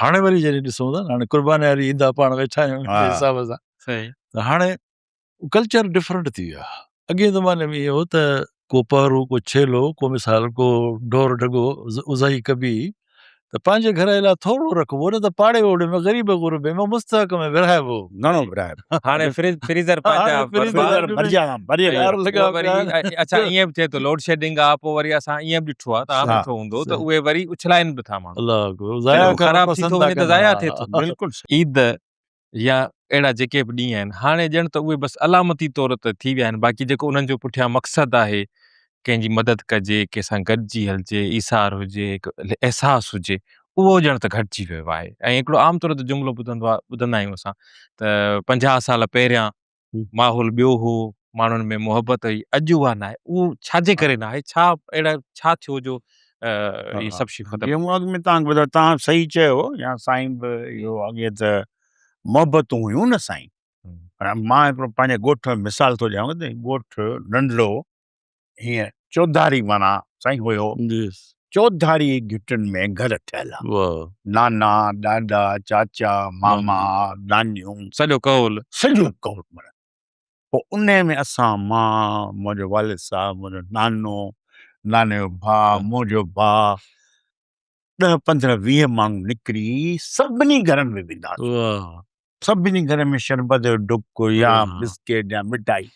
هاڻي وري جڏهن ڏسون ٿا نه هاڻي قرباني واري عيد آ پاڻ ويٺا آهيون ان جي حساب سان صحيح ته هاڻي ڪلچر ڊفرنٽ ٿي ويو آهي اڳئين زماني ۾ اهو هو ته ڪو پهرو ڪو ڇيلو ڪو مثال ڪو ڍور ڍڳو اضحي ڪبي هئي ته پنهنجي گهر جي لاء ٿورڙو رکبو نه ته پاڙي اوڙي ۾ غريب غربي ۾ مستحق ۾ ورهائبو. گهڻو ورهائبو. هاڻي فريز فريزر پنهنجا فريزر ڀرجا ڀري ويا. لڳا پيا آهن. اڇا ائين به ٿئي ٿو لوڊ شيڊنگ آ پوء وري اسان ائين به ڏٺو آ توهان به ڏٺو هوندو ته اهي وري اڇلائن به ٿا ماڻهو. الله اڪبر ضايع ڪرڻ خراب ٿي پسند ٿو ٿا وڃي ته ڪن. ضايع ٿئي ٿو. بلڪل صحيح. عيد يا اهڙا جيڪي به ڏينهن آهن هاڻي ڄڻ ته اهي بس علامتي طور ته ٿي ويا آهن باقي جيڪو انهن جو پٺيان مقصد آهي ڪنهن جي مدد ڪجي ڪنهن سان گڏجي هلجي ايثار هجي هڪ احساس هجي اهو ڄڻ ته گهٽجي ويو آهي ۽ هڪڙو عام طور تي جملو ٻڌندو آهي ٻڌندا آهيون اسان ته 50 سال پهريان ماحول ٻيو هو ماڻهن ۾ محبت هئي اڄ اها ناهي اهو ڇاجي ڪري ناهي ڇا اهڙا ڇا ٿيو جو اهي سڀ شيون ختم جيئن مون اڳ ۾ توهان کي ٻڌايو توهان صحيح چيو يا سائين به اهو اڳي ته محبتون هيون نه سائين مان هڪڙو پنهنجي ڳوٺ جو مثال ٿو ڏيانو ته ڳوٺ ننڍڙو هيئن چوڌاري معنيٰ سائين هيو چوڌاري گهٽين ۾ گهر ٺهيل ها نانا ڏاڏا چاچا ماما نانيون سڄو ڪهول سڄو ڪهول معنيٰ پوء انهي ۾ اسان مان منهنجو والد صاحب منهنجو نانو ناني جو ڀاء منهنجو ڀاء ڏهه 15 20 ماڻهو نڪري سڀني گهرن ۾ ويندا هئاسين سڀني گهرن ۾ شربت جو ڍڪ يا بسڪيٽ يا مٺائي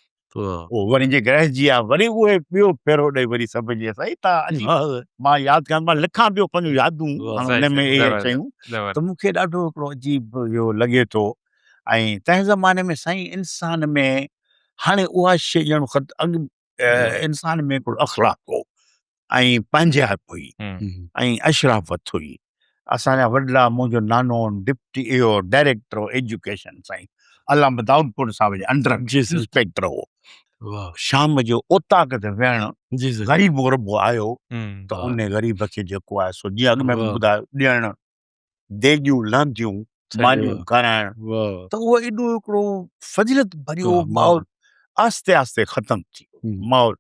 اهو وري جي رهجي ويا وري اهي ٻيو ڦيرو ڏئي وري سڀ جي سائين تان عجيب مان ياد ڪيان مان لکان پيو پنهنجون يادون ان ۾ اهي شيون ته مون کي ڏاڍو هڪڙو عجيب اهو لڳي ٿو ۽ تنهن زماني ۾ سائين انسان ۾ هاڻي اها شي ڄڻ خط اڳ انسان ۾ هڪڙو اخلاق هو ۽ پنهنجائپ هئي ۽ اشرافت هئي. اسان جا وڏڙا منهنجو نانو ڊپٽي اهو ڊائريڪٽر هو ايجوڪيشن سائين علامه دائود پور صاحب جي انڊر ۾ انسپيڪٽر هو. شام جو اوطاق تي ويهڻ غريب غربو آيو ته ان غريب کي جيڪو آهي سو جيئن اڳ ۾ به ٻڌايو ڏيڻ ديڳيون لهنديون مانيون کارائڻ ته اهو ايڏو هڪڙو فضيلت ڀريو ماحول آهستي آهستي ختم ٿي ويو ماحول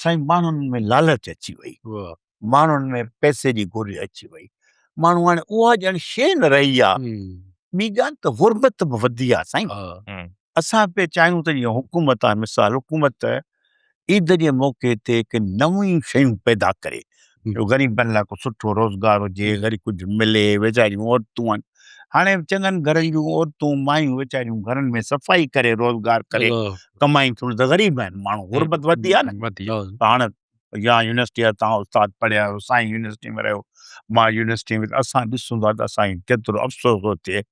سائين ماڻهن ۾ لالچ اچي وئي، ماڻهن ۾ پئسي جي گهرج اچي وئي، ماڻهو هاڻي اها ڄڻ شيء نه رهي آ. ٻي ڳالهه ته غربت به وڌي آ سائين. اسان پئي چاهيون ته جيئن حڪومت آ مثال حڪومت عيد جي موقعي تي ڪي نيون شيون پيدا ڪري جو غريبن لاء ڪو سٺو روزگار هجي، غريب ڪجهه ملي، ويچاريون عورتون آهن هاڻي چڱن گهرن جون عورتون مايون ويچاريون گهرن ۾ صفائي ڪري روزگار ڪري ڪمائين ٿيون ته غريب آهن ماڻهو غربت وڌي آهي نه ته هاڻي يا يونيورسٽي جا توهان استاد پڙهيا آهيو سائين يونيورسٽي ۾ رهيو مان يونيورسٽي ۾ اسان ڏسون ٿا ته اسان کي ڪيترو افسوس ٿو ٿئي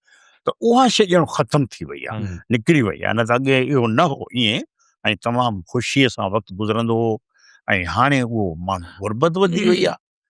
ته اها شيء ڄڻ ختم ٿي وئي آهي نڪري وئي آهي نه ته اڳي اهو نه هو ائين ۽ تمام خوشيء سان وقت گذرندو هو ۽ هاڻي اهو ماڻهو غربت وڌي وئي آهي.